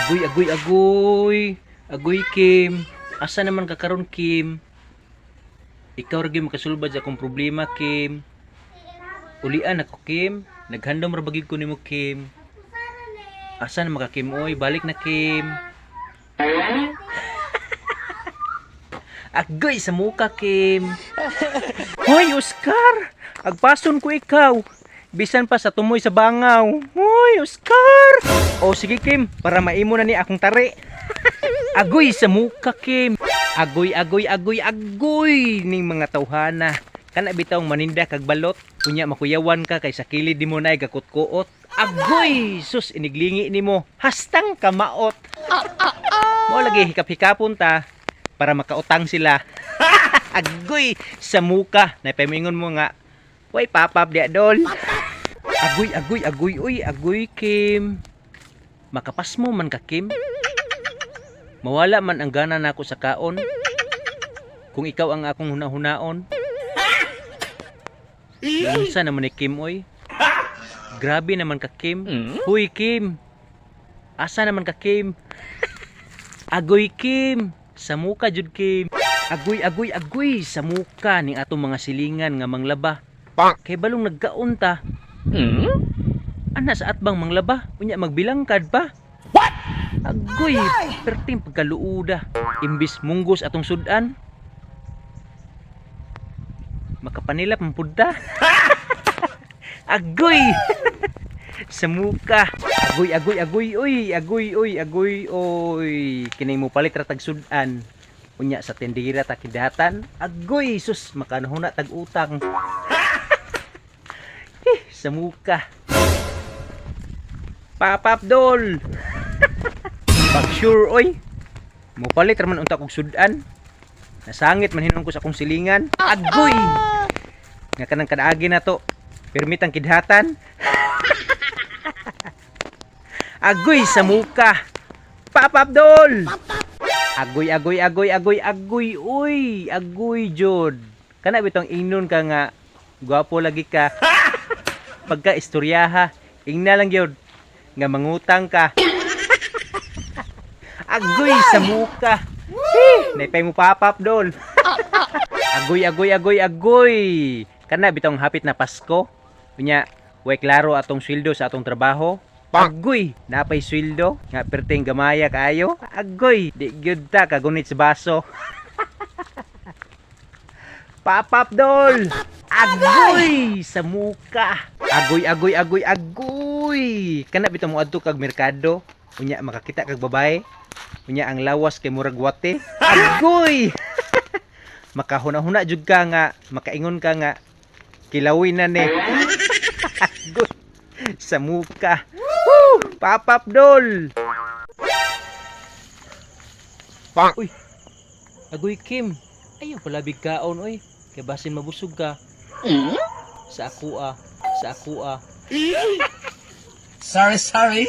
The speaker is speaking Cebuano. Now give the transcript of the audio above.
Agoy, agoy, agoy. Agoy, Kim. Asa naman ka karon, Kim? Ikaw ra gyud makasulbad sa akong problema, Kim. Ulian ako, Kim. Naghandom ra ba gyud ko nimo, Kim? Asa naman ka, Kim? Oy, balik na, Kim. Agoy sa muka, Kim. Hoy, Oscar! Agpason ko ikaw. Bisan pa sa tumoy sa bangaw. Hoy, Oscar! O sige, Kim, para maimo na ni akong tari. Agoy sa muka, Kim. Agoy, agoy, agoy, agoy ning mga tawhana. Kana bitawng maninda kag balot. Unya makuyawan ka kay sa kilid nimo naay gakutkuot. Agoy, sus, iniglingi nimo. Hastang kamaot. Mao lagi hikap-hikapon ta para makautang sila. Agoy sa muka. Napamingon mo nga, "Way papap di adol." Agoy, agoy, agoy, uy, agoy, Kim. Makapas mo man ka, Kim. Mawala man ang gana nako sa kaon kung ikaw ang akong hunahunaon. Unsa naman ni Kim, oy? Grabe naman ka, Kim. Huy, Kim. Asa naman ka, Kim? Agoy, Kim. Sa muka jud, Kim. Agoy, agoy, agoy sa muka ning atong mga silingan nga manglaba. Kay balong nagkaon ta. Ana sa atbang manglaba, unya magbilangkad pa. What? Agoy, perting pagkaluuda. Imbis munggos atong sudan. Makapanilap man pud ta. Agoy! Sa muka. Agoy, agoy, agoy, uy, agoy, uy, agoy, oy. Kinay mo palit ra tag sudan. Unya sa tindira ta kidatan. Agoy, sus, makanahuna tag utang. Eh, sa muka. Papap dol. Pag sure, oy. Mo palit ra man unta kog sudan. Nasangit man hinuon ko sa akong silingan. Agoy! Nga kanang kadaagi na to. Permitang kidhatan. Agoy sa muka. Papap dol. Agoy, agoy, agoy, agoy, agoy, uy, agoy jud. Kana bitong ingnon ka nga gwapo lagi ka. Pagka istoryaha, ingna lang gyud nga mangutang ka. Agoy sa muka. Eh, naipay mo papap dol. Agoy, agoy, agoy, agoy. Kana bitong hapit na Pasko. Unya, way klaro atong sweldo sa atong trabaho. Agoy, napay sweldo nga perting gamaya kaayo. Agoy, di gyud ta kagunit sa baso. Papap dol. Agoy sa muka. Agoy, agoy, agoy, agoy. Kana bitaw mo adto kag merkado. Unya makakita kag babae. Unya ang lawas kay murag wate. Agoy. Makahuna-huna jud ka nga makaingon ka nga kilawin na ni. Agoy sa muka. Woo! Papap dol. Uy. Agoy, Kim. Ayaw palabig kaon, oy. Kay basin mabusog ka. Sa ako ah. Sa ako ah. Sorry, sorry.